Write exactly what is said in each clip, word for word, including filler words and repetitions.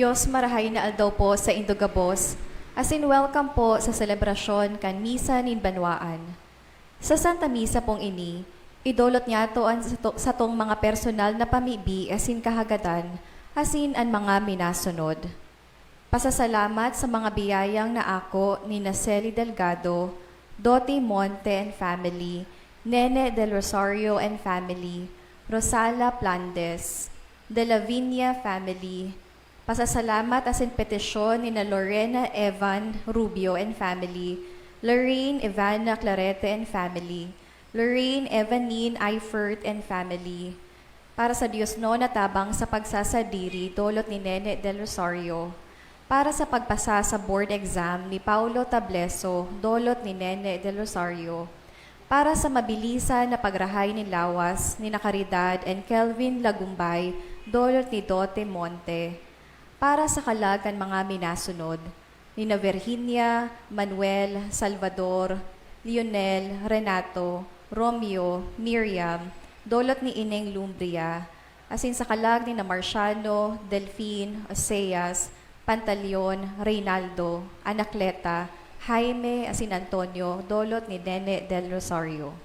Dios, marahay na aldaw po sa indo gabos, asin welcome po sa selebrasyon kan Misa nin Banwaan. Sa Santa Misa pong ini, idolot niyato an sato-, satong mga personal na pamibi asin kahagadan, asin an mga minasunod. Pasasalamat sa mga biyayang naako ni Naceli Delgado, Dote Monte and family, Nene Del Rosario and family, Rosala Plandes, De La Viña family, pasasalamat asin petisyon ni na Lorena Evan Rubio and family, Lorraine Ivana Clarete and family, Lorraine Evanine Eifert and family, para sa diosnon na tabang sa pagsasadiri, dolot ni Nene Del Rosario, para sa pagpasa sa board exam ni Paulo Tableso, dolot ni Nene Del Rosario, para sa mabilisan na pagrahay nin lawas ni na Caridad and Kelvin Lagumbay, dolot ni Dote Monte, para sa kalag kan mga minasunod, ni na Virginia, Manuel, Salvador, Lionel, Renato, Romeo, Miriam, dolot ni Ineng Lumbria, asin sa kalag ni na Marciano, Delfin, Oseas, Pantaleon, Reynaldo, Anacleta, Jaime, asin Antonio, dolot ni Nene Del Rosario.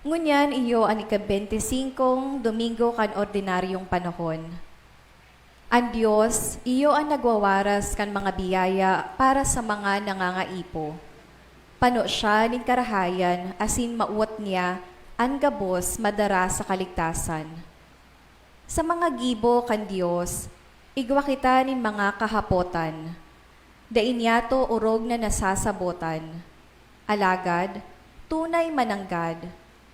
Ngunyan iyo an ika-benti singkong Domingo kan Ordinaryong Panahon. An Dios, iyo an nagwawaras kan mga biyaya para sa mga nangangaipo. Pano siya nin karahayan asin mawot niya an gabos madara sa kaligtasan. Sa mga gibo kan Dios, igwa kita nin mga kahapotan. Dai niyato orog na nasasabotan. Alagad, tunay mananggad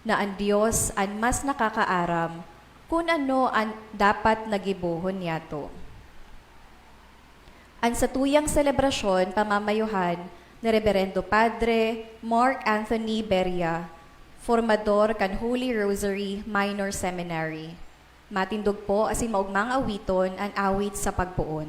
na an Dios an mas nakakaaram kun ano an dapat na gibohon niyato. An satuyang selebrasyon pamamayohan ni Reberendo Padre Mark Anthony Beria, formador kan Holy Rosary Minor Seminary. Matindog po asin maogmang awiton an awit sa pagpoon.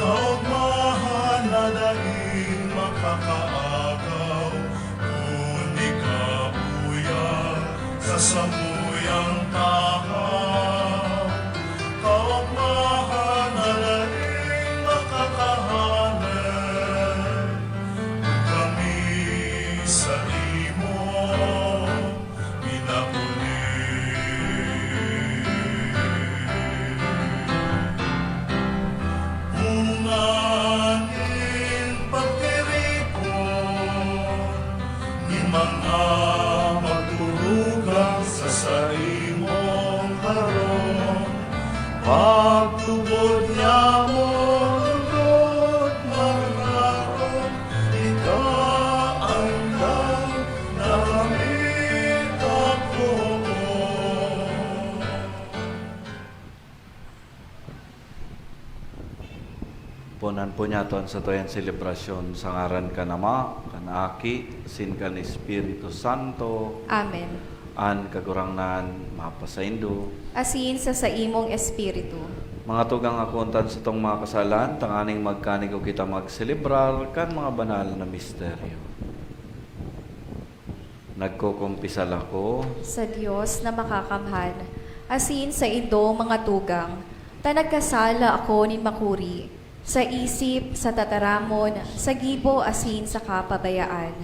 Kaogmahan na daing makakaagaw, kun ikaw uya sa samuyang tahaw. Kaogmahan na daing makakahanap, kun kami sa imo minapuli. Bunga nin pagtiripon nin mga magturugang sa saimong harong, pagtubod niamo lugod mararon, ika ang tao na kami pagpoon. Punan po niyato an satuyang selebrasyon sa ngaran kan Ama, kan Aki, asin kan Espiritu Santo. Amen. An Kagurangnan mapasaindo. Asin sa saimong espiritu. Mga tugang, akoon ta an satong mga kasalan, tanganing magkanigo kita magselebrar kan mga banal na misteryo. Nagkokumpisal ako sa Dios na makakamhan, asin sa indong mga tugang, ta nagkasala ako nin makuri, sa isip, sa tataramon, sa gibo asin sa kapabayaan.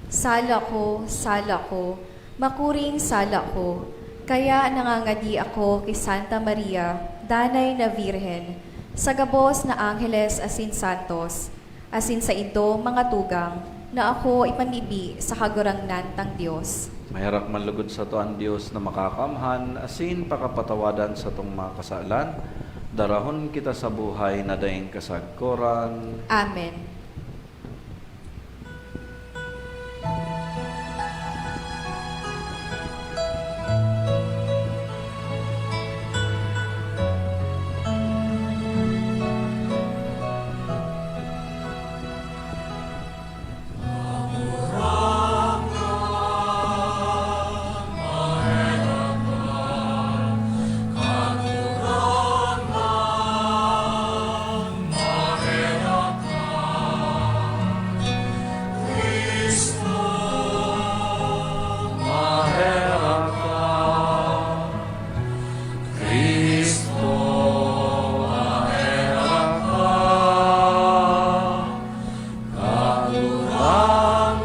Sala ko, sala ko, makuring sala ko. Kaya nangangadi ako ki Santa Maria, Danay na Birhen, sa gabos na angheles asin santos, asin sa indong mga tugang, na ako ipamibi sa Kagurangnan tang Dios. Maherak man lugod sato an Dios na makakamhan, asin pakapatawadan satong mga kasalan, darahon kita sa buhay na daing kasagkoran. Amen. Ang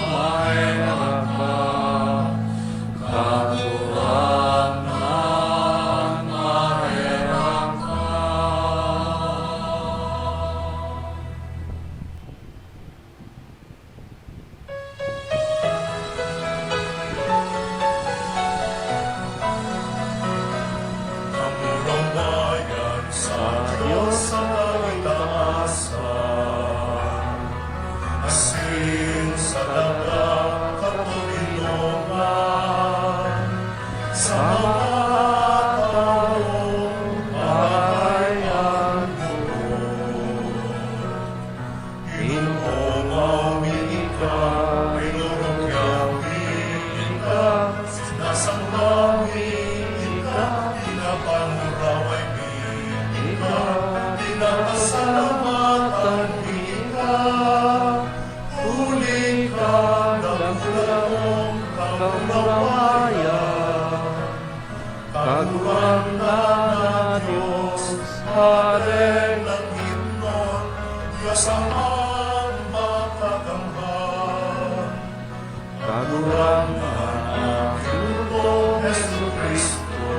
maherak ka, Kagurangnan, maherak ka. Kamurawayan sa Dios sa kaitaasan, asin sa daga katoninongan, sa mga tawo marahay an buot. Ginoo, maumi ika, pinurugyan mi ika, sinasamba mi ika, pinapanuraway mi ika, pinapasalamatan mi ika, huli ka dakulang kamurawayan. Kagurangnan na Dios, Hade kan langitnon, Dios Amang Makakamhan. Kagurangnan na Dios, Jesu-Cristo.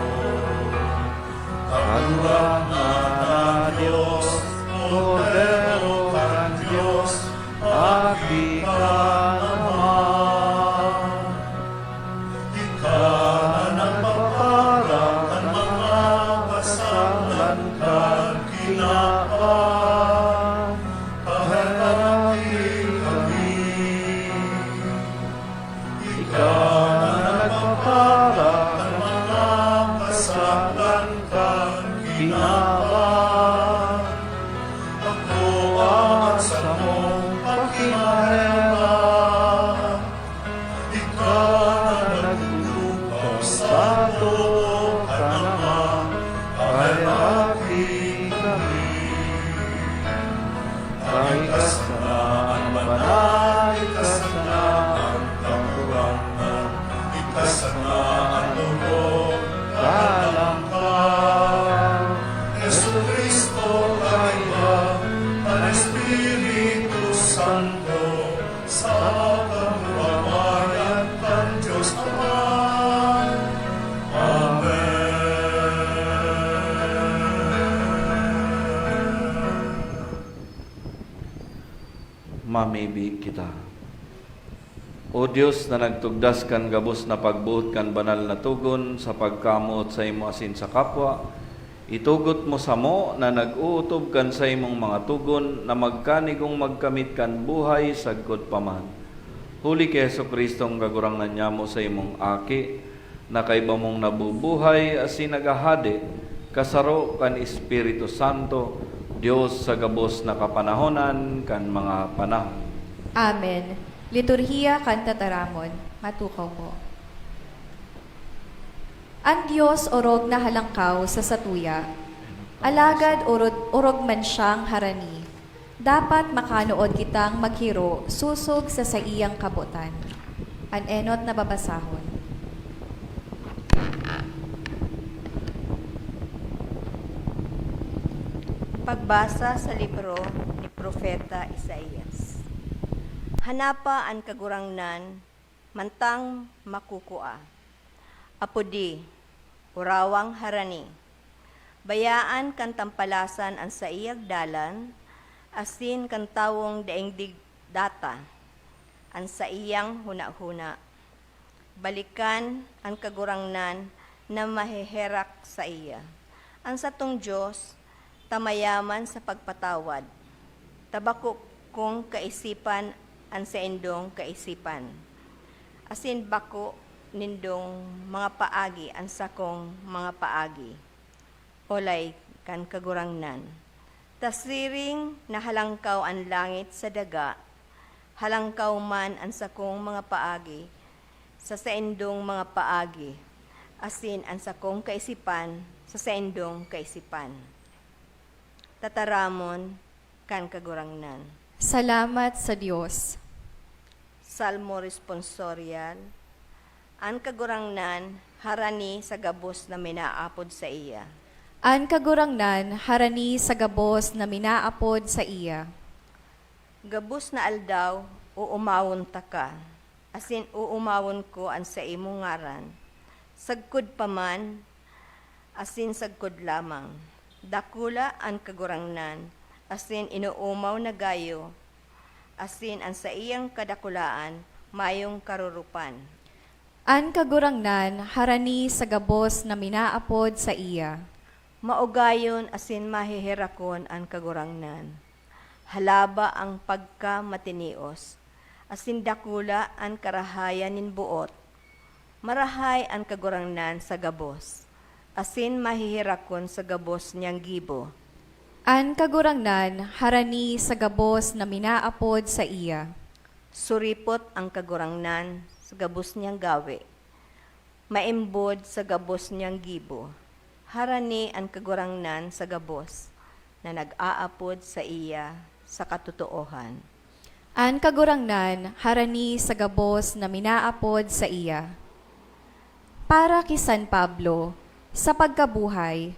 Kagurangnan na Dios, Kordero kan Dios, Aki kan Ama. Ika na nagpapara kan mga kasalan kan kinaban, paheraki kami. Ika na nagpapara kan mga kasalan kan kinaban, akoa an samong pakimaherak. Ika na nagtutukaw sa too kan Ama, paheraki kami. Ika sana an banal, ika sana an Kagurangnan, ika sana an orog kan langkaw. Jesu-Cristo, kaiba kan Espiritu Santo, sa kamurawayan kan Dios Ama. Amen. Mamibi kita. O Dios na nagtugdas kan gabos na pagboot kan banal na togon sa pagkamoot saimo asin sa kapwa, itugot mo samo na nag-ootob kan saimong mga togon na magkanigong magkamit kan buhay sagkod pa man. Huli ki Jesu-Cristo, an Kagurangnan nyamo, saimong Aki, na kaiba mong nabubuhay asin naghahade, kasaro kan Espiritu Santo, Dios sa gabos na kapanahonan kan mga panahon. Amen. Liturhiya kan Tataramon. Matukaw po. An Dios orog na halangkaw sa satuya, alagad orod-, orog man siyang harani. Dapat makanood kitang maghiro sosog sa saiyang kabotan. An enot na babasahon. Pagbasa sa libro ni Propeta Isaias. Hanapa an Kagurangnan, mantang makukua. Apo di, orawang harani. Bayaan kan tampalasan an saiyang dalan, asin kan tawong daing digdata an saiyang hunahuna. Balikan an Kagurangnan na maheherak saiya. An satong Dios, ta mayaman sa pagpatawad, ta bako kong kaisipan an saindong kaisipan, asin bako nindong mga paagi an sakong mga paagi, olay kan Kagurangnan. Ta siring na halangkaw an langit sa daga, halangkaw man an sakong mga paagi sa saindong mga paagi, asin an sakong kaisipan sa saindong kaisipan. Tataramon kan Kagurangnan. Salamat sa Dios. Salmo Responsorial. An Kagurangnan harani sa gabos na minaapod saiya. An Kagurangnan harani sa gabos na minaapod saiya. Gabos na aldaw, oomawon taka, asin oomawon ko an saimong ngaran. Sagkod pa man, asin sagkod lamang. Dakula an Kagurangnan, asin inoomaw na gayo, asin an saiyang kadakulaan mayong karoropan. An Kagurangnan harani sa gabos na minaapod saiya. Maugayon asin maheherakon an Kagurangnan. Halaba an pagkamatinios, asin dakula an karahayan nin boot. Marahay an Kagurangnan sa gabos, asin maheherakon sa gabos niyang gibo. An Kagurangnan harani sa gabos na minaapod saiya. Suripot an Kagurangnan sa gabos niyang gawe, maimbod sa gabos niyang gibo. Harani an Kagurangnan sa gabos na nag-aapod saiya sa katotoohan. An Kagurangnan harani sa gabos na minaapod saiya. Para ki San Pablo, sa pagkabuhay,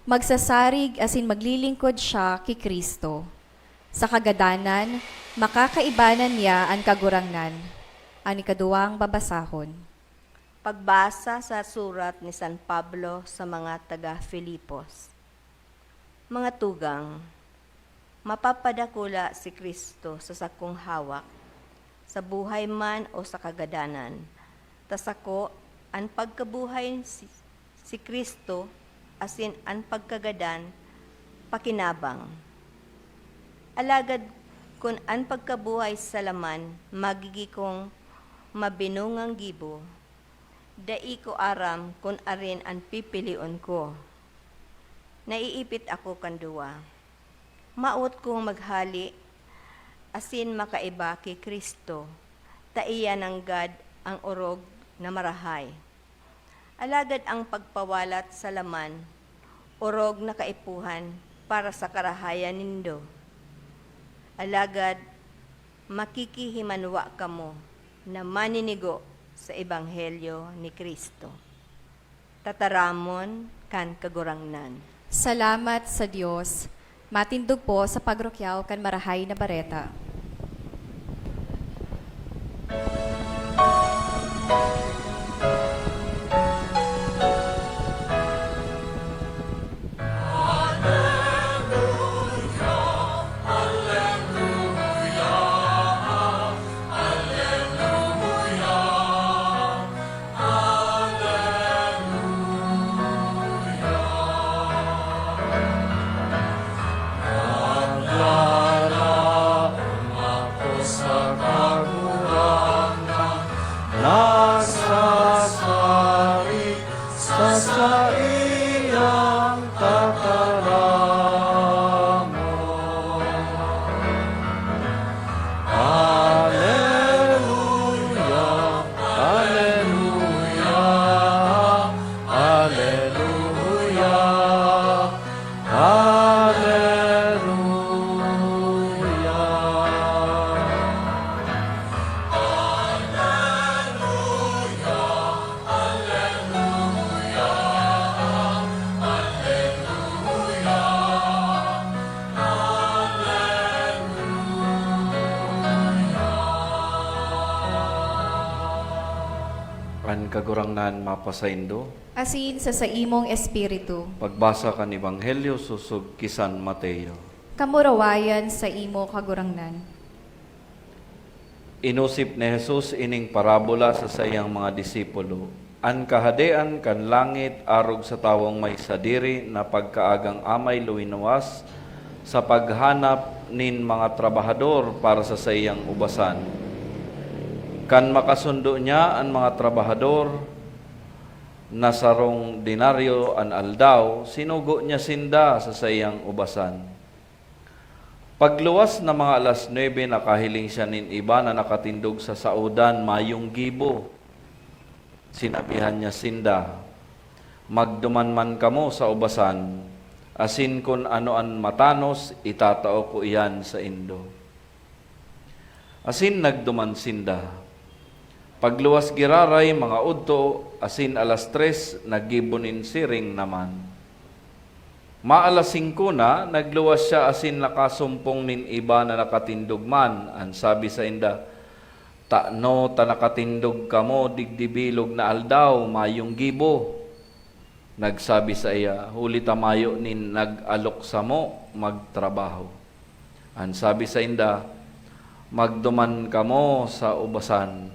magsasarig asin maglilingkod siya ki Cristo. Sa kagadanan, makakaibanan niya an Kagurangnan. An ikaduwang babasahon. Pagbasa sa surat ni San Pablo sa mga taga Filipos. Mga tugang, mapapadakula si Cristo sa sakong hawak, sa buhay man o sa kagadanan. Ta sako, an pagkabuhay si, si Cristo, asin an pagkagadan, pakinabang. Alagad kun an pagkabuhay sa laman magigi kong mabinungang gibo, dai ko aram kun arin an pipilion ko. Naiipit ako kan duwa. Mawot kong maghale asin makaiba ki Cristo, ta iyan nanggad an orog na marahay. Alagad an pagpawalat sa laman, orog na kaipuhan para sa karahayan nindo. Alagad makikihimanwa kamo na maninigo sa ebanghelyo ni Cristo. Tataramon kan Kagurangnan. Salamat sa Dios. Matindog po sa pagrukyaw kan Marahay na Bareta. Nagdalaon ako sa Kagurangnan, nasasarig sa saiyang tataramon. Aleluya, aleluya, aleluya, aleluya. An Kagurangnan mapasaindo. Asin sa saimong espiritu. Pagbasa kan Ebanghelyo sosog ki San Mateo. Kamurawayan saimo, Kagurangnan. Inosip ni Jesus ining parabola sa saiyang mga disipulo, "An Kahadean kan langit arog sa tawong may sadiri na pagkaagang amay luwinuwas sa paghanap nin mga trabahador para sa saiyang ubasan. Kan makasundo niya an mga trabahador na sarong denaryo an aldaw, sinugo niya sinda sa saiyang ubasan." Pagluwas na mga alas nuebe, nakahiling siya nin iba na nakatindog sa saodan mayong gibo. Sinabihan niya sinda, "Magduman man kamo sa ubasan, asin kun ano an matanos, itatao ko iyan saindo." Asin nagduman sinda. Pagluwas giraray, mga udto, asin alas tres, naggibo nin siring naman. Maalas singko na, nagluwas siya asin nakasumpong nin iba na nakatindog man. An sabi sainda, "Tano ta nakatindog kamo digdi bilog na aldaw, mayong gibo?" Nagsabi saiya, "Huli ta mayo nin nag-alok samo magtrabaho." An sabi sainda, "Magduman kamo sa ubasan."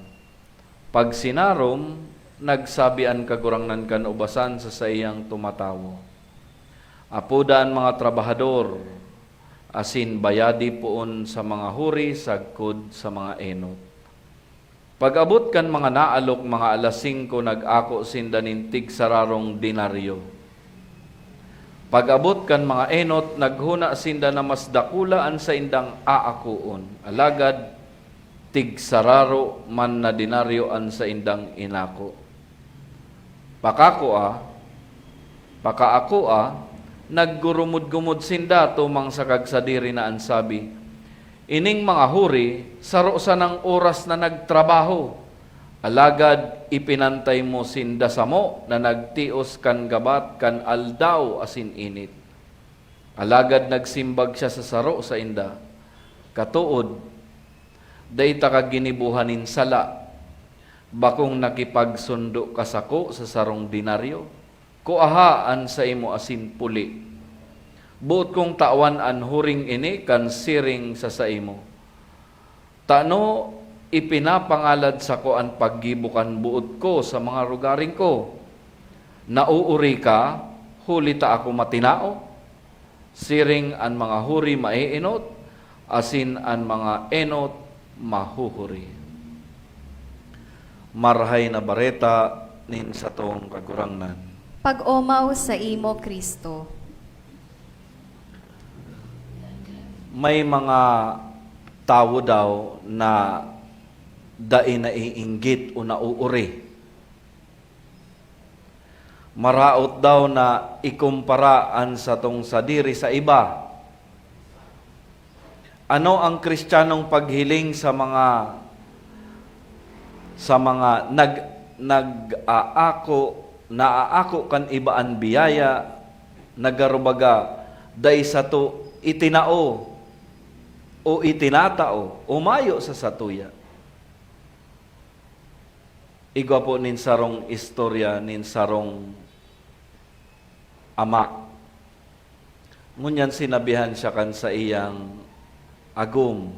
Pagsinarom, nagsabi an kagurangnan kan ubasan sa saiyang tumatawo, "Apoda an mga trabahador, asin bayadi poon sa mga huri sagkod sa mga enot." Pag-abot kan mga naalok, mga alas singko, nag-ako sinda nin tigsararong denaryo. Pag-abot kan mga enot, naghona sinda na mas dakula an saindang aakoon, alagad tigsararo man na denaryo an saindang inako. Pakakua, pakaakoa, naggurumod-gumod sinda tumang sa kagsadiri na an sabi, "Ining mga huri, saro sanang oras na nagtrabaho, alagad ipinantay mo sinda samo na nagtios kan gabat kan aldaw asin init." Alagad nagsimbag siya sa saro sainda, "Katood, dai taka ginibohan nin sala. Bakong nakipagsundo ka sako sa sarong denaryo? Kuaha an saimo asin puli. Boot kong tawan an huring ini kan siring sa saimo, 'Tano ipinapangalad sako an paggibo kan boot ko sa mga rogaring ko?' Nauori ka, huli ta ako matinao." Siring an mga huri maeenot, asin an mga enot mahuhuri. Marahay na Bareta nin satong Kagurangnan. Pag-omaw saimo, Cristo. May mga tawo daw na dai naiinggit o nauori. Maraot daw na ikumpara an satong sadiri sa iba. Ano ang Kristiyanong paghiling sa mga, sa mga nag-, nag-aako, naaako kan iba an biyaya, nagarubaga, dai sato itinao o itinatao o mayo sa satuya? Igwa po nin sarong istorya nin sarong ama. Ngunyan sinabihan siya kan saiyang agom,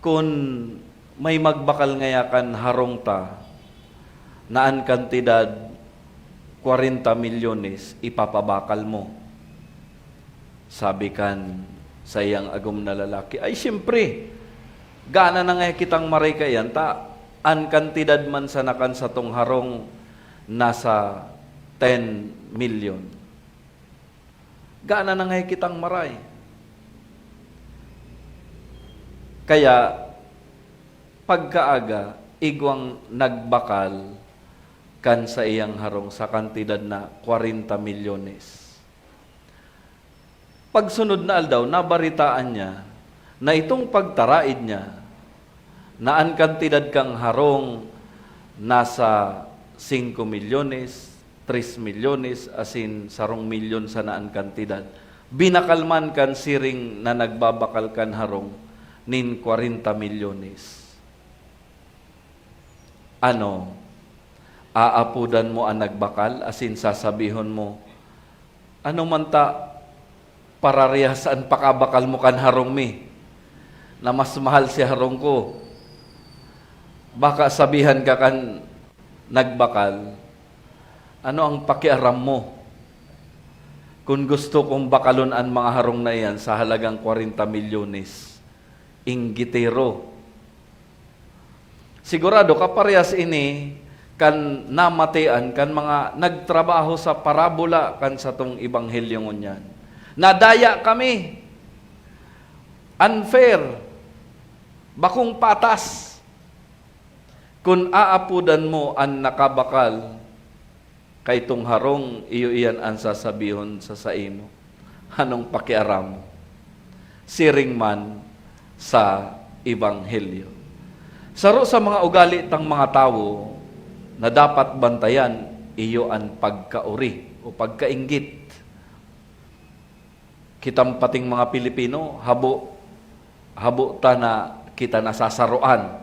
"Kun may magbakal ngaya kan harong ta na an kantidad kwarenta milyones, ipapabakal mo?" Sabi kan saiyang agom na lalaki, "Ay, siyempre, gana na nga kitang maray kaiyan, ta an kantidad man sana kan satong harong nasa ten milyon. Gana na nga kitang maray." Kaya, pagkaaga, igwang nagbakal kan saiyang harong sa kantidad na kwarenta milyones. Pagsunod na aldaw, nabaritaan niya na itong pagtaraid niya na an kantidad kan harong nasa singko milyones, tres milyones, asin sarong milyon sana an kantidad, binakal man kan siring na nagbabakal kan harong nin kwarenta milyones. Ano, aapodan mo an nagbakal asin sasabihon mo, "Ano man ta, pararehas an pakabakal mo kan harong mi, na mas mahal si harong ko." Baka sabihan ka kan nagbakal, "Ano ang pakiaram mo kun gusto kong bakalon an mga harong na iyan sa halagang kwarenta milyones?" Inggitero. Sigurado, kaparehas ini kan namatian kan mga nagtrabaho sa parabola kan satong ebanghelyo ngunyan. Nadaya kami. Unfair. Bakong patas. Kun aapodan mo an nakabakal, kaitong harong, iyo iyan an sasabihon sa saimo, "Anong pakiaram mo?" Siring man sa Ebanghelyo. Saro sa mga ugali tang mga tawo na dapat bantayan, Iyo an pagkaori o pagkainggit. Kitang pating mga Pilipino, habo, habo ta na kita nasasaroan.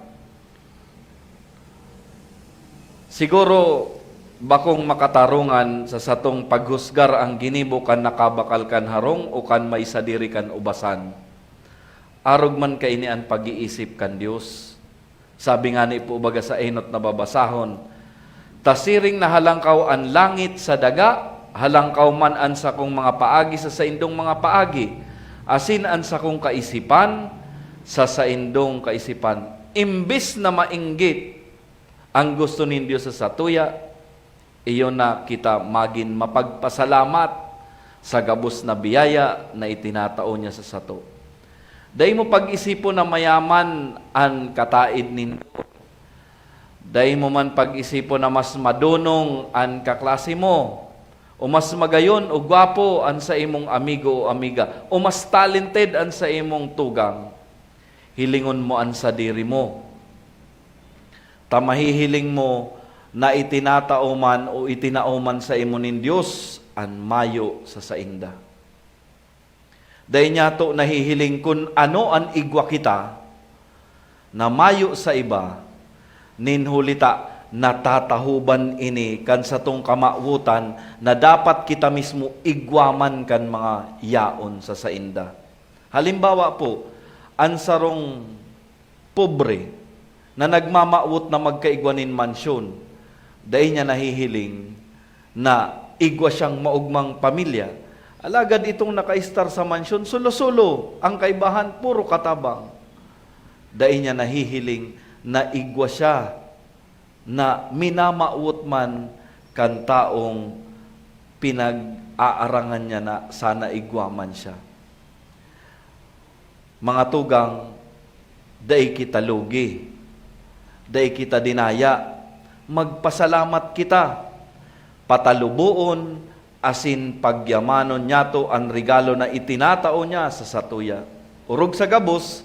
Siguro, bakong makatarungan sa satong paghusgar ang ginibo kan nakabakal kan harong o kan may sadiri kan ubasan. Arog man kaini an pag-iisip kan Dios. Sabi ngani po baga sa enot na babasahon, "Ta siring na halangkaw an langit sa daga, halangkaw man an sakong mga paagi sa saindong mga paagi, asin an sakong kaisipan sa saindong kaisipan." Imbis na mainggit ang gusto nin Dios sa satuya, iyo na kita magin mapagpasalamat sa gabos na biyaya na itinatao niya sa sato. Dai mo pag-isipon na mayaman an kataed nindo. Dai mo man pag-isipon na mas madonong an kaklase mo, o mas magayon o gwapo an sa imong amigo o amiga, o mas talented an sa imong tugang. Hilingon mo an sadiri mo. Ta mahihiling mo na itinatao man o itinao man sa imo nin Dios an mayo sa sainda. Dai niyato nahihiling kun ano an igwa kita na mayo sa iba, nin huli ta natatahoban ini kan satong kamawotan na dapat kita mismo igwa man kan mga yaon sa sainda. Halimbawa po, an sarong pobre na nagmamawot na magkaigwa nin mansyon, dai niya nahihiling na igwa siyang maogmang pamilya. Alagad itong nakaistar sa mansyon, solo-solo, ang kaibahan puro katabang. Dai niya nahihiling na igwa siya na minamawot man kan taong pinag-aarangan niya na sana igwa man siya. Mga tugang, dai kita lugi, dai kita dinaya, magpasalamat kita. Pataluboon asin pagyamanon niyato an regalo na itinatao niya sa satuya. Orog sa gabos,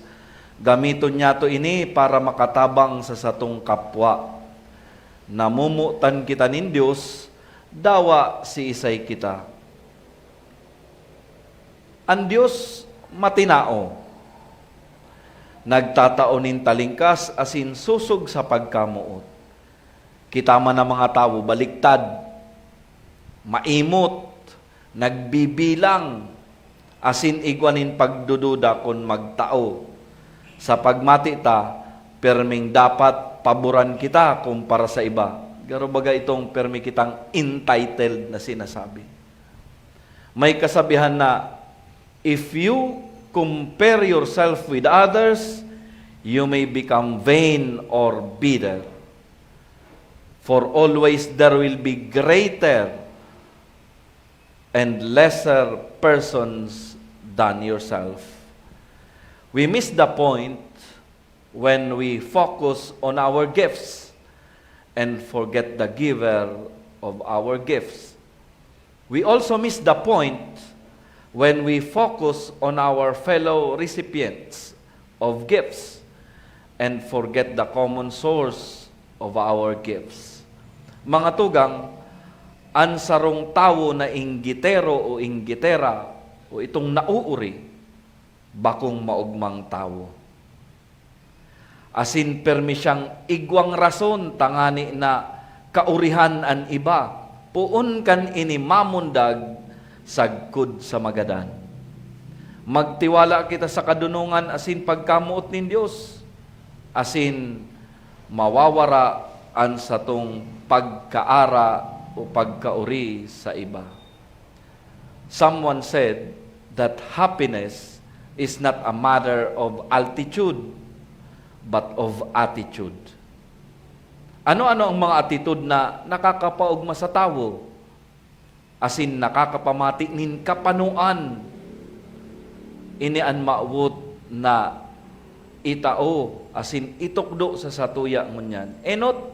gamiton niyato ini para makatabang sa satong kapwa. Namomotan kita nin Dios, dawa siisay kita. An Dios matinao, nagtatao nin talingkas asin sosog sa pagkamoot. Kita man na mga tawo baliktad, maimot, nagbibilang, asin igwa nin pagdududa kun magtao. Sa pagmati ta, perming dapat paboran kita kumpara sa iba. Garo baga itong permi kitang entitled na sinasabi. May kasabihan na, "If you compare yourself with others, you may become vain or bitter. For always there will be greater and lesser persons than yourself." We miss the point when we focus on our gifts and forget the giver of our gifts. We also miss the point when we focus on our fellow recipients of gifts and forget the common source of our gifts. Mga tugang, an sarong tawo na inggitero o inggitera o itong nauuri, bakong maogmang tawo. Asin permi siyang igwang rason tangani na kaurihan an iba, poon kan ini mamundag sagkod sa magadan. Magtiwala kita sa kadonongan asin pagkamoot nin Dios, asin mawawara an satong pagkaara o pagkaori sa iba. Someone said that happiness is not a matter of altitude, but of attitude. Ano-ano ang mga attitude na nakakapaogma sa tawo, asin nakakapamati nin kapanoan? Ini an mawot na itao asin itukdo sa satuya ngunyan. Enot,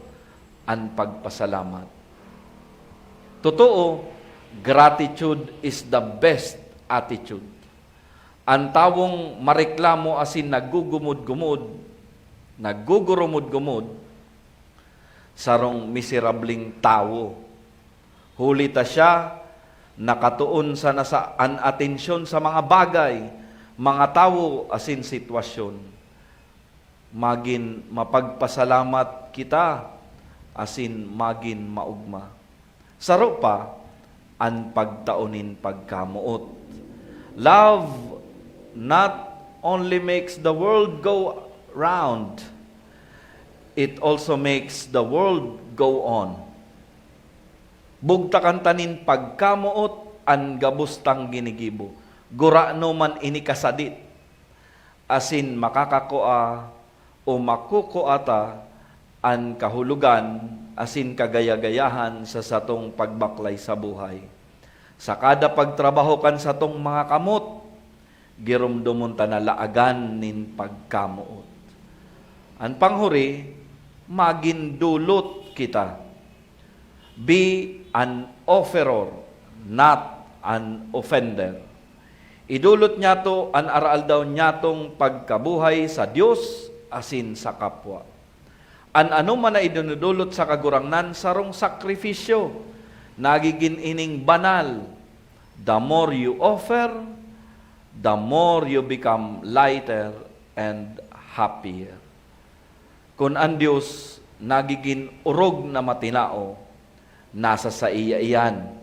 an pagpasalamat. Totoo, gratitude is the best attitude. An tawong mareklamo asin naggugumod-gumod, naggugurumod-gumod, sarong miserableng tawo. Huli ta siya nakatoon sana sa an atensyon sa mga bagay, mga tawo, asin sitwasyon. Magin mapagpasalamat kita asin magin maogma. Saro pa an pagtao nin pagkamoot. Love not only makes the world go round, it also makes the world go on. Bugtakan ta nin pagkamoot an gabos tang ginigibo, gurano man ini kasadit, asin makakakua o makukua ta an kahulogan asin kagaya-gayahan sa satong pagbaklay sa buhay. Sa kada pagtrabaho kan satong mga kamot, giromdomon ta na laagan nin pagkamoot. An panghuri, magin dulot kita. Be an offerer, not an offender. Idulot niyato an araaldaw niyatong pagkabuhay sa Dios asin sa kapwa. An anoman na idinudulot sa Kagurangnan sarong sakrifisyo, nagigin ining banal. The more you offer, the more you become lighter and happier. Kun an Dios nagigin orog na matinao, nasa saiya iyan.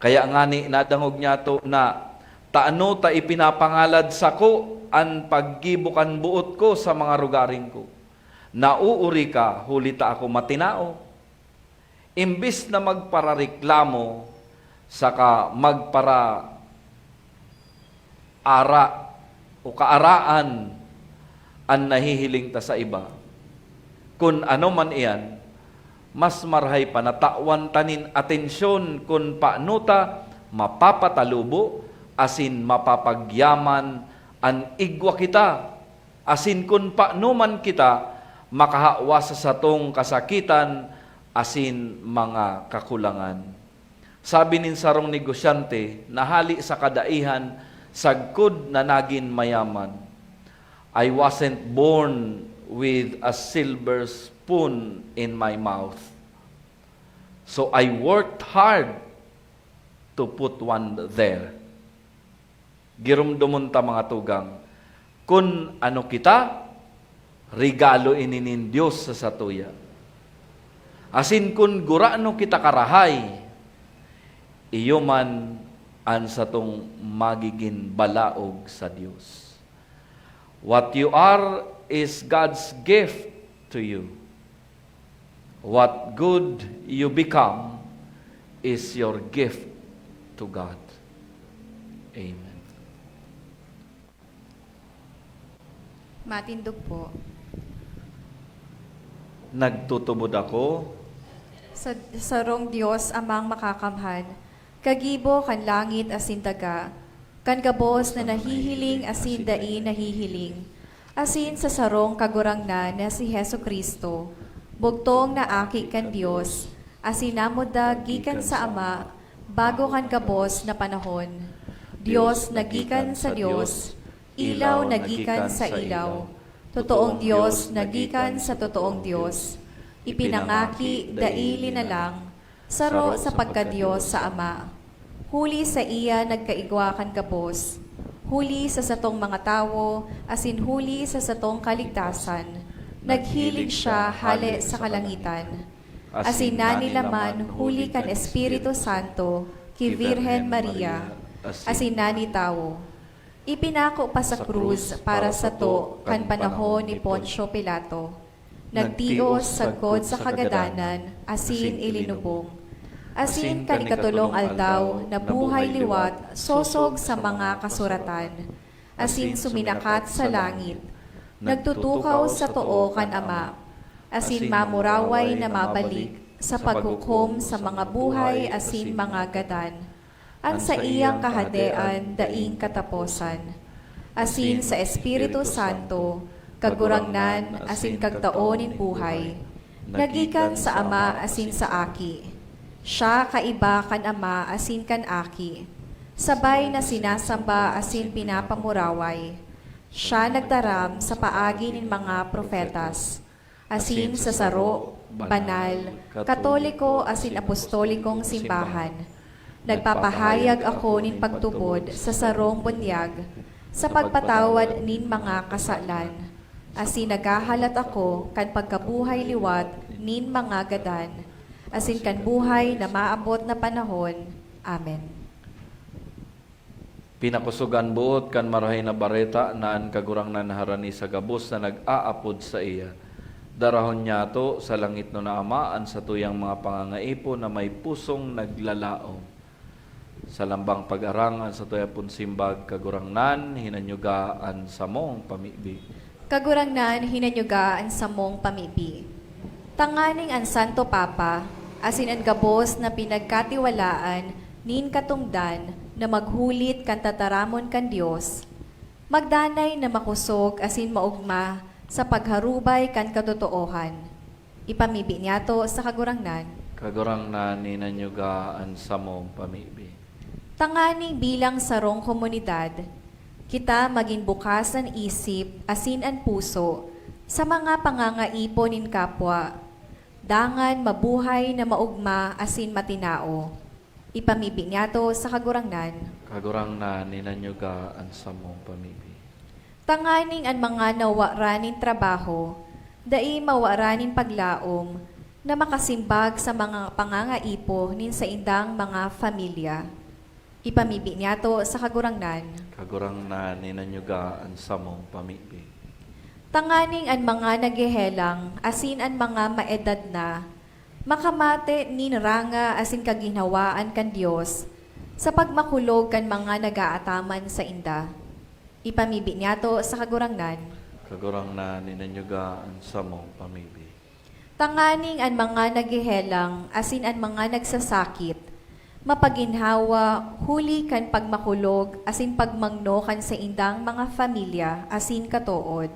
Kaya ngani nadangog niyato na, "Tano ta ipinapangalad sako an paggibo kan boot ko sa mga rogaring ko? Nauuri ka huli ta ako matinao." Imbis na magparareklamo saka magpara-, ara o kaaraan an nahihiling ta sa iba. Kun ano man iyan, mas marahay pa na tawan ta nin atensyon kun paano ta mapapatalubo asin mapapagyaman an igwa kita, asin kun paano man kita makahawa sa satong kasakitan asin mga kakulangan. Sabi nin sarong negosyante na hale sa kadaihan, sagkod na nagin mayaman, "I wasn't born with a silver spoon in my mouth. So I worked hard to put one there." Giromdomon ta, mga tugang, kun ano kita, regalo ini nin Dios sa satuya. Asin kun gurano kita karahay, iyo man an satong magigin balaog sa Dios. What you are is God's gift to you. What good you become is your gift to God. Amen. Matindog po. Nagtutubod ako sa sarong Dios, Amang Makakamhan, kagibo kan langit asin daga, kan gabos na nahihiling asin dai nahihiling, asin sa sarong Kagurangnan na si Jesu-Cristo, bugtong na Aki kan Dios, asin namudag gikan sa Ama bago kan gabos na panahon. Dios na gikan sa Dios, ilaw na gikan sa ilaw, totoong Dios na gikan sa totoong Dios, ipinangaki, dai linalang, saro sa pagka-Dios sa Ama. Huli saiya nagkaigwa kan gabos, huli sa satong mga tawo, asin huli sa satong kaligtasan, naghiling siya hale sa kalangitan. Asin nanilaman huli kan Espiritu Santo ki Virgen Maria, asin nani tawo. Ipinako pa sa krus para sato kan panahon ni Poncio Pilato. Nagtios sagkod sa kagadanan asin ilinubong. Asin kan ikatolong aldaw nabuhay liwat sosog sa mga kasuratan, asin suminakat sa langit. Nagtutukaw sa too kan Ama, asin mamuraway na mabalik sa paghukom sa mga buhay asin mga gadan. An saiyang kahadean daing kataposan. Asin sa Espiritu Santo, Kagurangnan asin Kagtao nin buhay, nagikan sa Ama asin sa Aki. Siya kaiba kan Ama asin kan Aki, sabay na sinasamba asin pinapamuraway. Siya nagtaram sa paagi nin mga propetas, asin sa saro Banal, Katoliko asin Apostolikong Simbahan. Nagpapahayag ako nin pagtubod sa sarong bunyag sa pagpatawad nin mga kasalan, asin naghahalat ako kan pagkabuhay liwat nin mga gadan, asin kan buhay na maabot na panahon. Amen. Pinakosog an boot kan Marahay na Bareta na an Kagurangnan harani sa gabos na nag-aapod saiya. Darahon niyato sa langitnon na Ama an satuyang mga pangangaipo na may pusong naglalaom. Sa lambang pag-arang an satuya pon simbag, Kagurangnan, hinanyuga an samong pamibi. Kagurangnan, hinanyuga an samong pamibi. Tanganing an Santo Papa asin an gabos na pinagkatiwalaan nin katongdan na maghulit kan tataramon kan Dios, magdanay na makosog asin maogma sa pagharubay kan katotoohan. Ipamibi niyato sa Kagurangnan. Kagurangnan, hinanyuga an samong pamibi. Tanganing bilang sarong komunidad, kita magin bukas an isip asin an puso sa mga pangangaipo nin kapwa, dangan mabuhay na maogma asin matinao. Ipamibi niyato sa Kagurangnan. Kagurangnan, hinanyuga an samong pamibi. Tanganing an mga nawara nin trabaho, dai mawara nin paglaom na makasimbag sa mga pangangaipo nin saindang mga pamilya. Ipamibi niyato sa Kagurangnan. Kagurangnan, hinanyuga an samong pamibi. Tanganing an mga naghehelang asin an mga maedad na makamate nin ranga asin kaginhawaan kan Dios sa pagmakulog kan mga nag-aataman sainda. Ipamibi niyato sa Kagurangnan. Kagurangnan, hinanyuga an samong pamibi. Tanganing an mga naghehelang asin an mga nagsasakit mapaginhawa huli kan pagmakulog asin pagmangno kan saindang mga pamilya asin katood.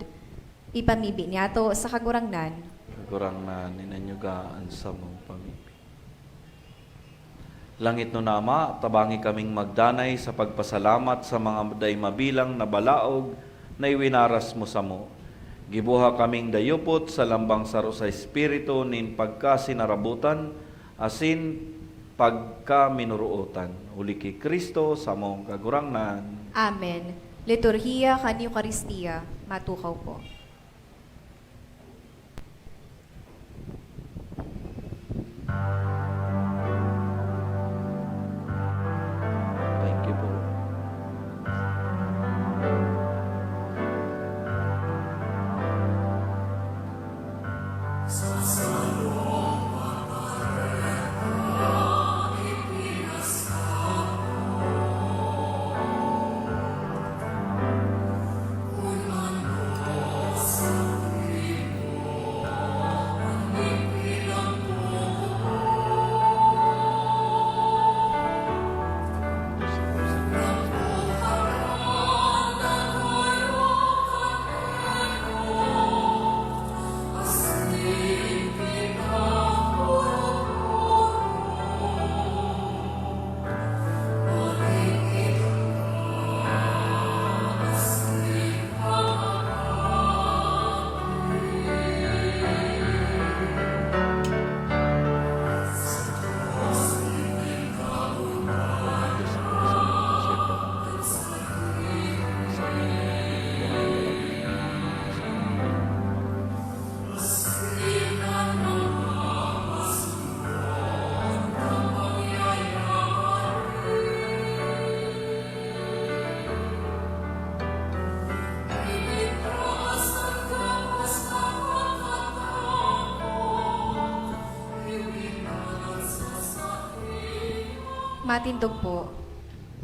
Ipamibi niyato sa Kagurangnan. Kagurangnan, hinanyuga an samong pamibi. Langitnon na Ama, tabangi kaming magdanay sa pagpasalamat sa mga dai mabilang na balaog na iwinaras mo samo. Gibuha kaming dayupot sa lambang saro sa Espiritu nin pagkasinarabotan asin pagkaminorootan. Huli ki Cristo, samong Kagurangnan. Amen. Liturhiya kan Eukaristia. Matukaw po. Thank you po. Matindog po.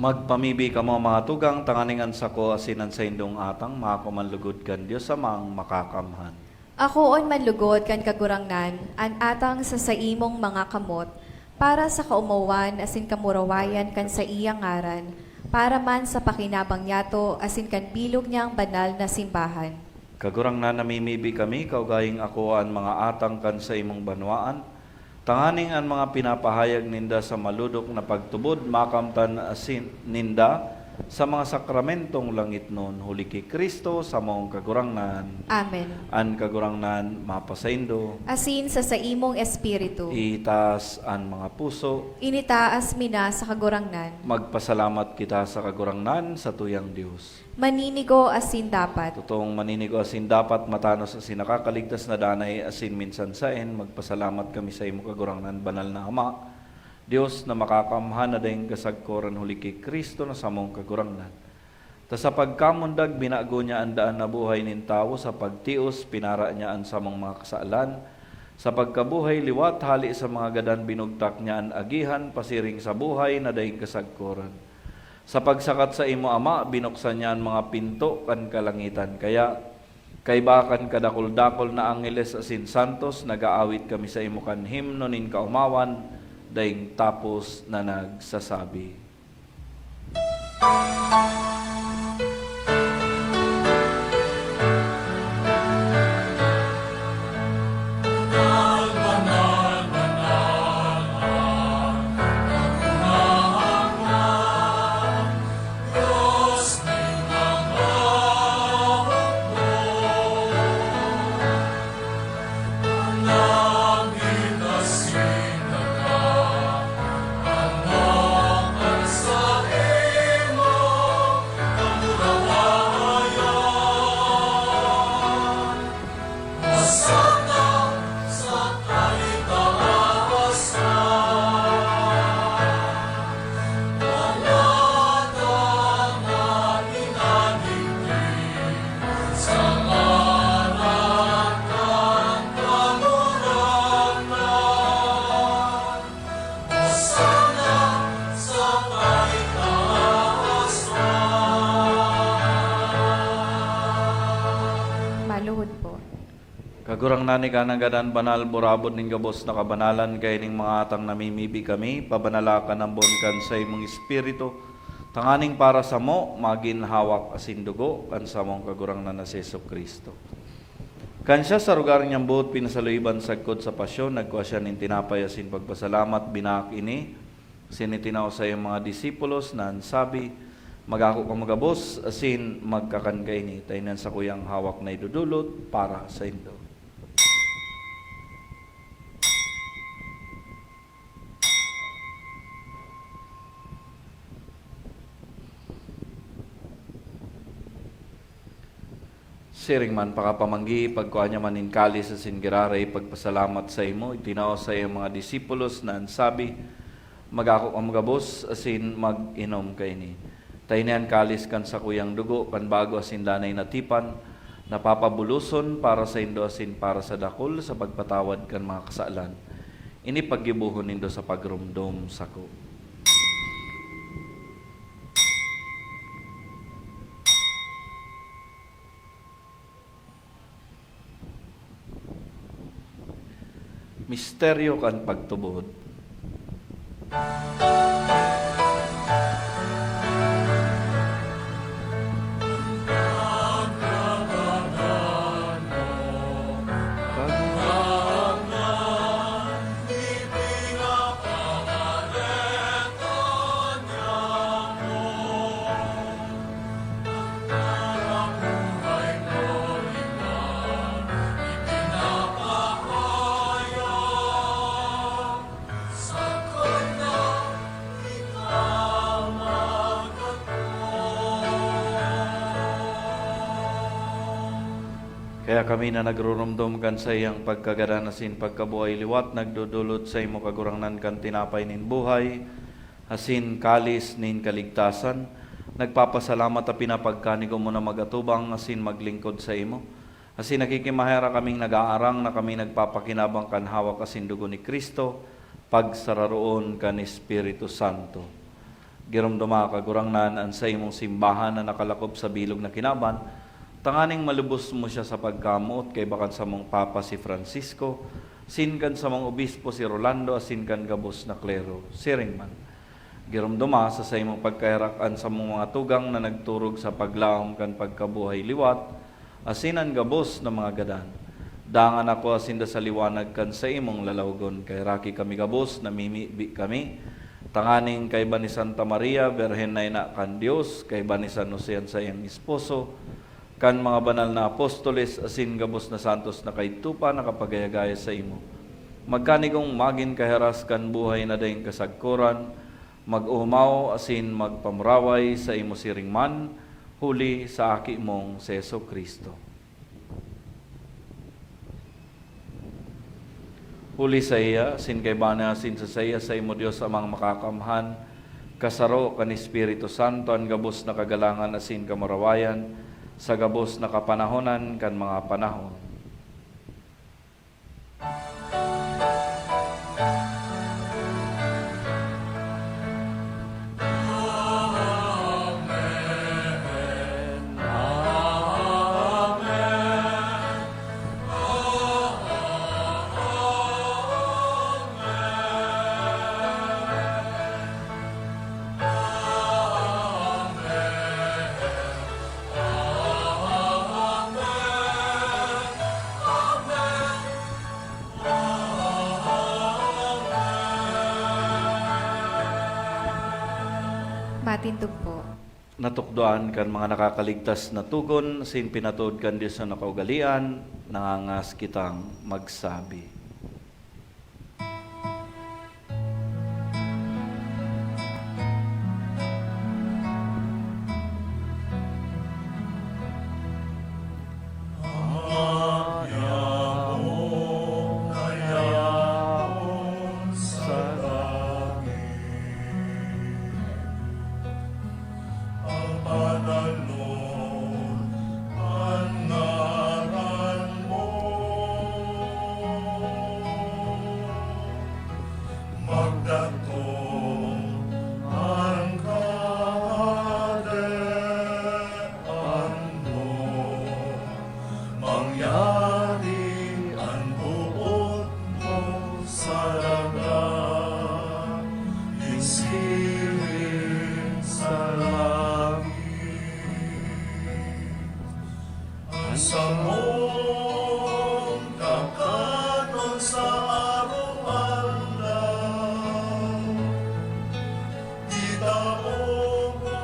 Magpamibi kamo, mga tugang, tanganing an sako asin an saindong atang makakuman lugod kan Dios Amang Makakamhan. Akoon man lugod kan Kagurangnan an atang sa saimong mga kamot, para sa kaomawan asin kamurawayan kan saiyang ngaran, para man sa pakinabang niyato asin kan bilog niyang banal na simbahan. Kagurangnan, namimibi kami, kaugaling akoa an mga atang kan saimong banwaan, tanganing an mga pinapahayag ninda sa malodok na pagtubod makamtan asin ninda Sa mga sakramentong langitnon, huli ki Cristo, samong Kagurangnan. Amen. An Kagurangnan mapasaindo. Asin sa saimong espiritu. Itaas an mga puso. Initaas mi na sa Kagurangnan. Magpasalamat kita sa Kagurangnan, sa tuyang Dios. Maninigo asin dapat. Totoong maninigo asin dapat, matanos asin nakakaligtas na danay, asin minsan saen, magpasalamat kami sa imo, Kagurangnan, banal na Ama, Dios na makakamhan na daing kasagkoran, huli ki Cristo na samong Kagurangnan. Ta sa pagkamundag, binago niya an daan na buhay nin tawo; sa pagtios, pinara niya an samong mga kasalan; sa pagkabuhay liwat, hali sa mga gadan, binugtak niya an agihan pasiring sa buhay na daing kasagkoran. Sa pagsakat sa imo, Ama, binuksan niya an mga pinto kan kalangitan. Kaya, kaiba kan kadakul-dakul na angheles asin santos, nag-aawit kami sa imo kan himno nin kaomawan, daing tapos na nagsasabi. Maluhod po. Kagurangnan, ika nanggad an banal, burabod nin gabos na kabanalan, kaining mga atang namimibi kami, pabanala kan ambon kan saimong Espiritu, tanganing para samo magin hawak asin dugo kan samong Kagurangnan na si Jesu-Cristo. Kan siya sa rugar niyang boot pinasaluiban sagkod sa pasyon, nagkua siya nin tinapay asin pagpasalamat, binaak ini, asin itinao sa iyang mga disipulos na an sabi, "Mag-ako kamo gabos asin magkakan kaini, ta ini an sakuyang hawak na idodolot para saindo." Siring man, pakapamanggi, pagkua niya man nin kalis asin giraray pagpasalamat saimo, itinao sa iyang mga disipulos na an sabi, "Mag-ako kamo gabos asin mag-inom kaini. Ta ini an kalis kan sakuyang dugo kan bago asin danay na tipan, na papabuloson para saindo asin para sa dakul sa pagpatawad kan mga kasalan. Ini paggibohon nindo sa pagromdom sako." Misteryo kan pagtubod. Kaya kami na nagruromdom kan saiyang pagkagadan asin pagkabuhay liwat, nagdodolot saimo, Kagurangnan, kan tinapay nin buhay, asin kalis nin kaligtasan, nagpapasalamat ta pinapagkanigo mo na mag-atubang asin maglingkod saimo. Asin nakikimaherak kaming nag-aarang na kami nagpapakinabang kan hawak asin dugo ni Cristo, pagsararoon kan Espiritu Santo. Giromdoma, Kagurangnan, an saimong simbahan na nakalakop sa bilog na kinaban, tanganing malubos mo siya sa pagkamoot kaiba kan samong Papa si Francisco, asin kan samong Obispo si Rolando, asin kan gabos na klero. Siring man. Giromdoma sa saimong pagkaherak an samong mga tugang na nagturog sa paglaom kan pagkabuhay liwat, asin an gabos na mga gadan. Dangan akoa sinda sa liwanag kan saimong lalawgon. Kaheraki kami gabos, namimibi kami, Tanganing kaiba ni Santa Maria, Birhen na ina kan Dios, kaiba ni San Jose an saiyang esposo, kan mga banal na apostoles asin gabos na santos na kaidto pa nakapagayagaya saimo, magkanigong magin kahiras kan buhay na daing kasagkoran, mag-omaw asin magpamuraway saimo siring man, huli sa Aki mong si Jesu-Cristo. Huli saiya, asin kaiba na asin sa saiya, saimo Dios Amang Makakamhan, kasaro kan Espiritu Santo, an gabos na kagalangan asin kamurawayan, sa gabos na kapanahonan kan mga panahon. Matindog po. Natukdoan kan mga nakakaligtas na togon, asin pinatod kan Dios na nakaugalian, nangangas kitang magsabi. Magdato an Kahadean mo, mangyari an boot mo sa daga, siring sa langit. An samong kakanon sa araw-araw, itao mo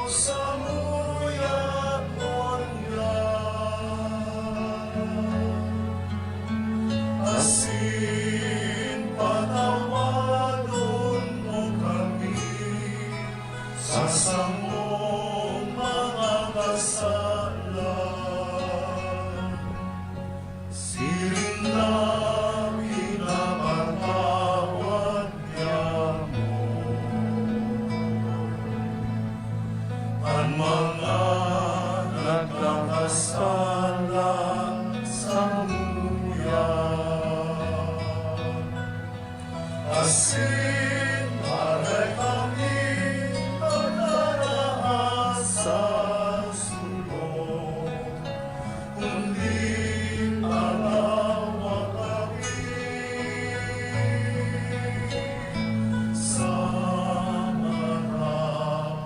samuya ngunyan, asin patawadon mo kami sa samong mga kasalan, siring na pinapatawad niamo an mga nagkakasala samuya. Asin aray kami pagdaraas sa sulong, kundi alawa kami sa maraot.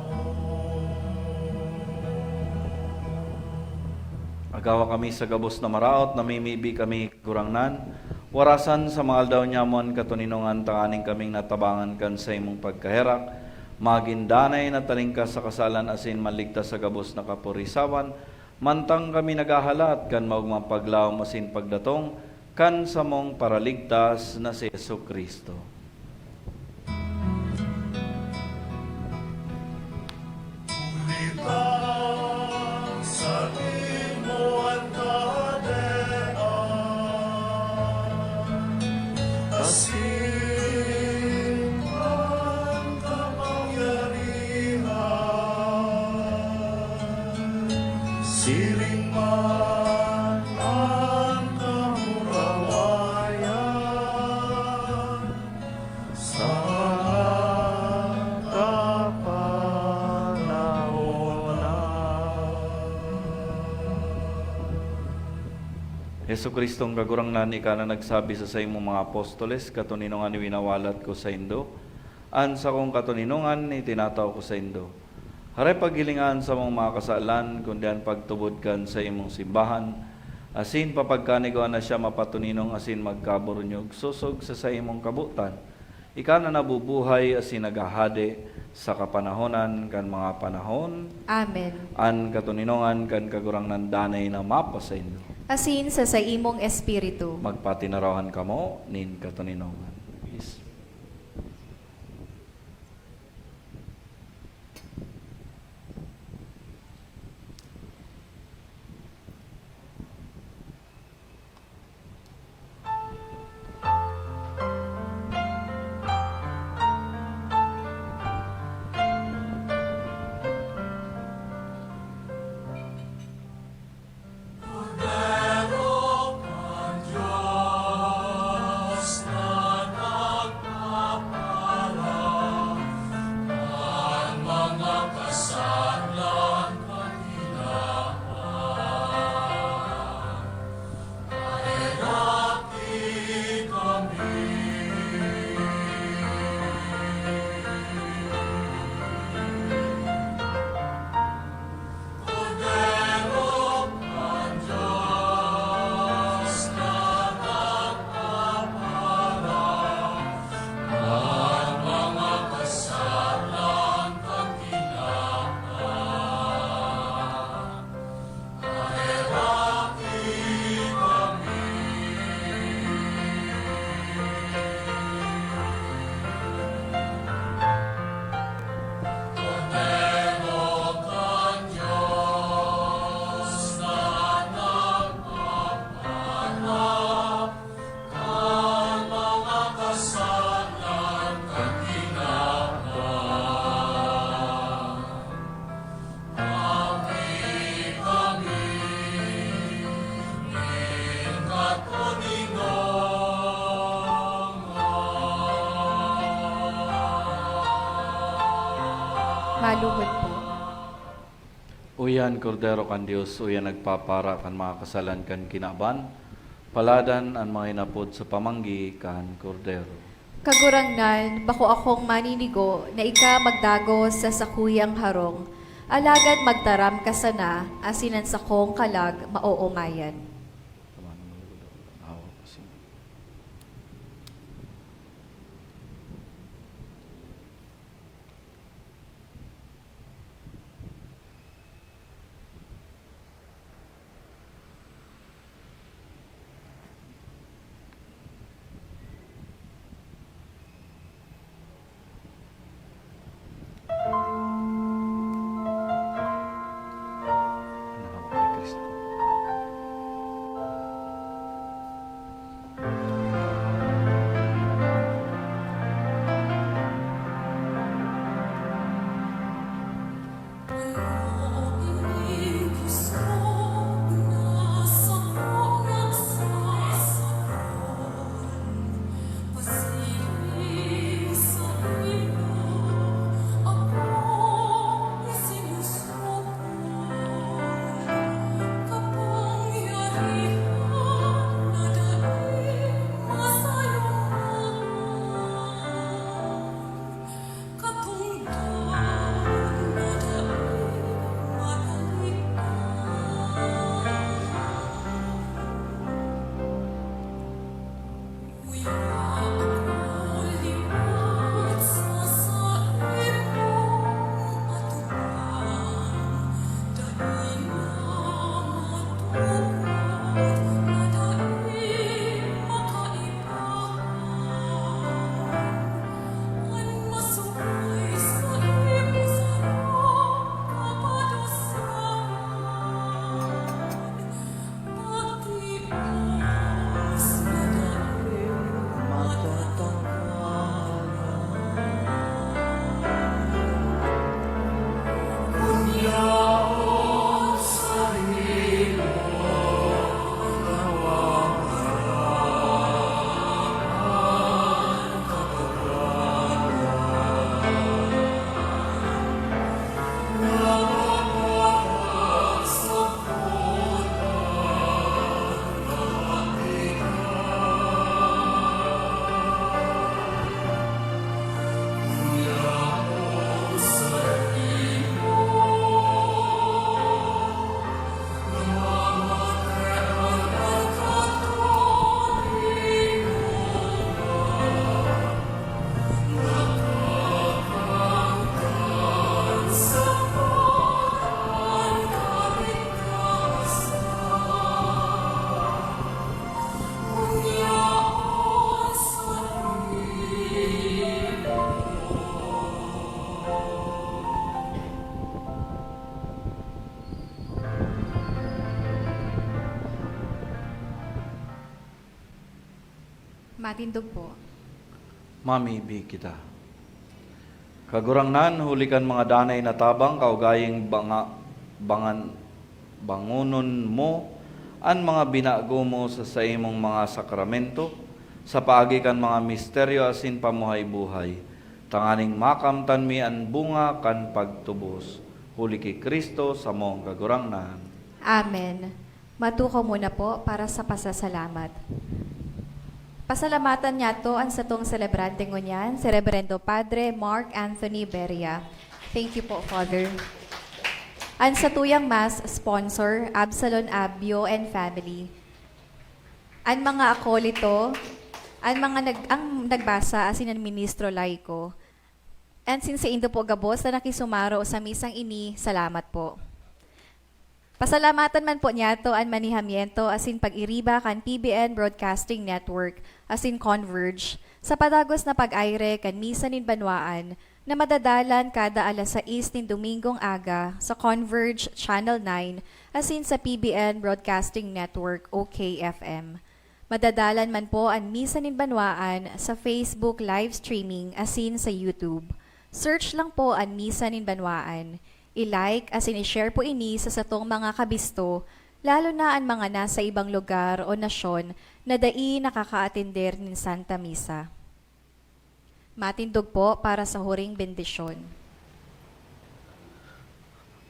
Agawa kami sa gabos na maraot, namimibi kami, Kagurangnan, warasan sa mga aldaw nyamo an katoninongan tanganing kaming natabangan kan saimong pagkaherak, magin danay na talingkas sa kasalan asin maligtas sa gabos na kapurisawan, mantang kami naghahalat kan maogmang paglaom asin pagdatong kan samong Paraligtas na si Jesu-Cristo. Huli ta saimo an kahadean, asin an kapangyarihan, siring man an kamurawayan, sa mga kapanahonan. Jesu-Cristong Kagurangnan, ika na nagsabi sa saimong mga apostoles, "Katoninongan winawalat ko saindo, an sakong katoninongan itinatao ko saindo." Haray paghilinga an samong mga kasalan, kundi an pagtubod kan saimong simbahan, asin papagkanigoan na siya mapatoninong asin magkaburunyog sosog sa saimong kabotan, Ika na nabubuhay asin naghahade sa kapanahonan kan mga panahon. Amen. An katoninongan kan Kagurangnan danay na mapasaindo. Asin sa saimong espiritu. Magpatinarawan kamo nin katoninongan. Yes. Maluhod po. Uyan, Kordero kan Dios, uyan nagpapara kan mga kasalan kan kinaban. Paladan an mga inapod sa pamanggi kan Kordero. Kagurangnan, bako akong maninigo na ika magdagos sa sakuyang harong, alagad magtaram ka sana, asin an sakong kalag maoomayan. Matindog po. Mamibi kita. Kagurangnan, huli kan mga danay na tabang, kaugayang banga, bangan, bangonon mo an mga binago mo sa saimong mga sakramento, sa paagi kan mga misteryo asin pamuhay-buhay, tanganing makamtan mi an bunga kan pagtubos. Huli ki Cristo, samong Kagurangnan. Amen. Matukaw muna po para sa pasasalamat. Pasalamatan niyato an satong selebrante ngunyan, si Reverendo Padre Mark Anthony Beria. Thank you po, Father. An satuyang Mass sponsor, Absalon Abio and family. An mga akolito, an mga nag-, ang nagbasa asin an ministro laiko. And sinsaindo po gabos na nakisumaro sa misang ini, salamat po. Pasalamatan man po niyato an manihamiento asin pag-iriba kan P B N Broadcasting Network asin Converge sa padagos na pag-aire kan Misa nin Banwaan na madadalan kada alas sais nin Domingong aga sa Converge Channel nine asin sa P B N Broadcasting Network o K F M. Madadalan man po an Misa nin Banwaan sa Facebook live streaming asin sa YouTube. Search lang po an Misa nin Banwaan. I-like asin i-share po ini sa satong mga kabisto, lalo na an mga nasa ibang lugar o nasyon na dai nakakaatender nin Santa Misa. Matindog po para sa huring bendisyon.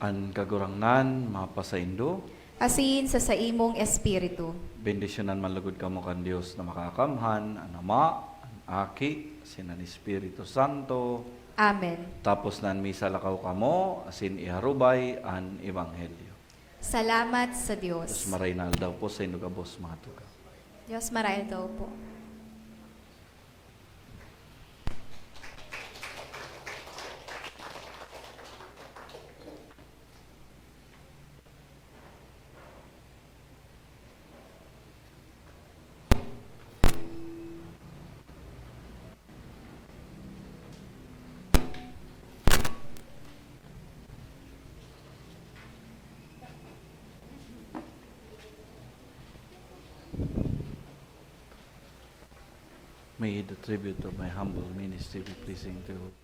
An Kagurangnan mapasaindo. Asin sa saimong espiritu. Bendisyonan man lugod kamo kan Dios na Makakamhan, an Ama, an Aki, asin an Espiritu Santo. Amen. Tapos na an misa, lakaw kamo asin iharubay an Ebanghelyo. Salamat sa Dios. Mas maray na aldaw po saindo gabos, mga tugang. Dios maray aldaw po. May the tribute of my humble ministry be pleasing to you.